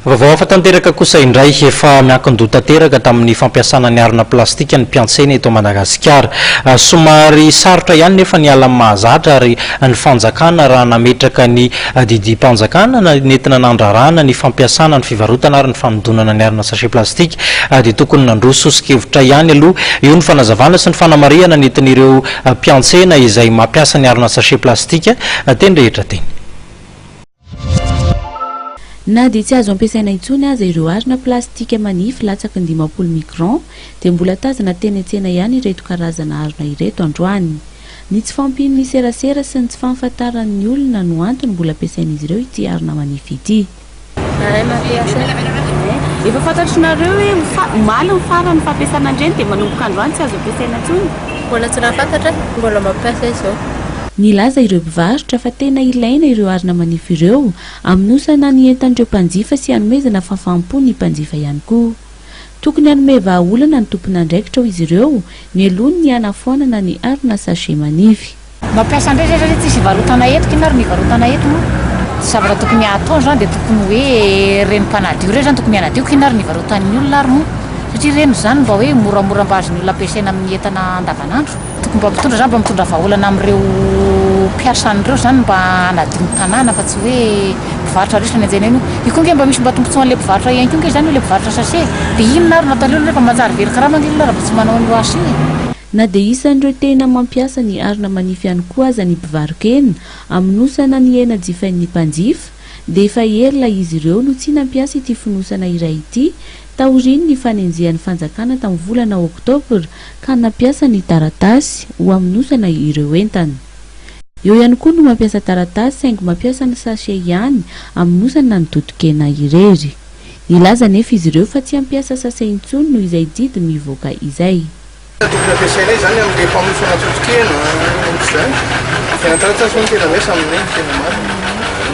Vaovao hafa tanteraka kosa indray, efa miankin-doha tanteraka tamin'ny fampiasana ny harona plastika ny mpiantsena eto Madagasikara. Somary sarotra ihany nefa ny hiala amin'ny mahazatra ary ny fanjakana raha nametraka ny didim-panjakana nentina nandrarana ny fampiasana, ny fivarotana ary ny fanodonana ny harona sachet plastika dia tokony nandroso soso-kevitra ihany aloha. Io ny fanazavana sy ny fanamarihana nentin'ireo mpiantsena izay mampiasa ny harona sachet plastika teny rehetra teny. Na dia tsy azo ampiasaina intsony aza ireo harona plastika manify latsaky ny 50 microns dia mbola tazana teny an-tsena ihany ireto karazana harona ireto androany. Ny tsy fahampian'ny serasera sy ny tsy fahafantaran'ny olona no antony mbola ampiasain'izy ireo ity harona manify ity. Zahay mampiasa. Efa fantatr'nareo hoe omaly ny farany fampiasana an'ireny dia manomboka androany tsy azo ampiasaina intsony? Mbola tsy nahafantatra, mbola mampiasa izao. Nilaza ireo mpivarotra fa tena ilaina ireo harona manify ireo hamonosana ny entan'ireo mpanjifa sy hanomezana fahafaham-po ny mpanjifa ihany koa. Tokony hanome vahaolana ny tompon'andraikitra hoy izy ireo mialoha ny hanafoanana ny harona sachet manify. Mampiasa an'ireny zay satria tsisy ivarotana eto, k'inona ary ny ivarotana eto moa? Tsy zavatra tokony hataony zany dia tokony hoe ireny mpanadio ireny zany tokony hanadio k'inona ary ny ivarotan'ny olona ary moa? Satria ireny zany mba hoe moramora mba azon'ny olona ampiasaina amin'ny entana andavanandro. Tokony mba mpitondra zany mba mitondra vahaolana amin'ireo mpiasa an'ireo zany mba hanadio ny tanàna fa tsy hoe mpivarotra resy no enjehina eny. Io koa nge mba misy mba tombotsoan'ilay mpivarotra ihany koa nge zany io ilay mpivarotra sachet. Dia inona ary no ataon'ireo rehefa manjary very karama nge olona raha vao tsy manao an'io asa io e. Na dia isan'ireo tena mampiasa ny harona manify ihany koa aza ny mpivaro-kena, hamonosana ny hena jifain'ny mpanjifa, dia efa ela izy ireo no tsy nampiasa ity fonosana iray ity taorian'ny fanenjehan'ny fanjakana tamin'ny volana oktobra ka nampiasa ny taratasy ho hamonosana ireo entana. Eo ihany koa no mampiasa taratasy saingy mampiasa ny sachet ihany hamonosana ny toton-kena irery. Nilaza anefa izy ireo fa tsy hampiasa sachet intsony noho izay didy mivoaka izay. Tokony ampiasainay izany amin'ilay famonosana toton-kena ohatr'izany. Tena taratasy moa no tena miasa aminay ny tena marina.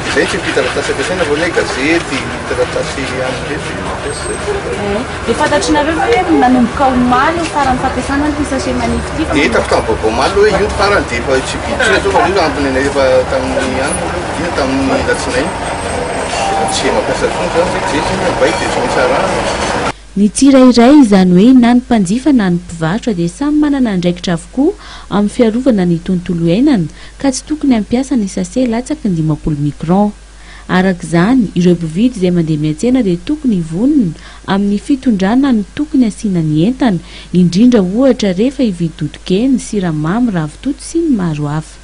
Izay tsy ampy taratasy ampiasaina fa ny hoe gazety, taratasy anona ireny dia mampiasa izay. Dia fantatrinareo ve hoe nanomboka omaly ny faran'ny fampiasana an'ity sachet manify ity fa Dia hitako tamin'ny vaovao omaly hoe io ny farany dia efa tsy vidy intsony atao fa io ambiny anay efa tamin'ny anona aloha vidiana tamin'ny alatsinainy. Efa tsy mampiasa intsony izany satria izay tsy mibaiko dia tsy maintsy arahana. Ny tsirairay, izany hoe na ny mpanjifa na ny mpivarotra dia samy manana andraikitra avokoa amin'ny fiarovana ny tontolo iainana ka tsy tokony hampiasa ny sachet latsaky ny 50 microns. Araka izany, ireo mpividy izay mandeha miantsena dia tokony hivonona amin'ny fitondrana ny tokony hasiana ny entana, indrindra ohatra rehefa hividy totokena, siramamy, ravitoto sy ny maro hafa.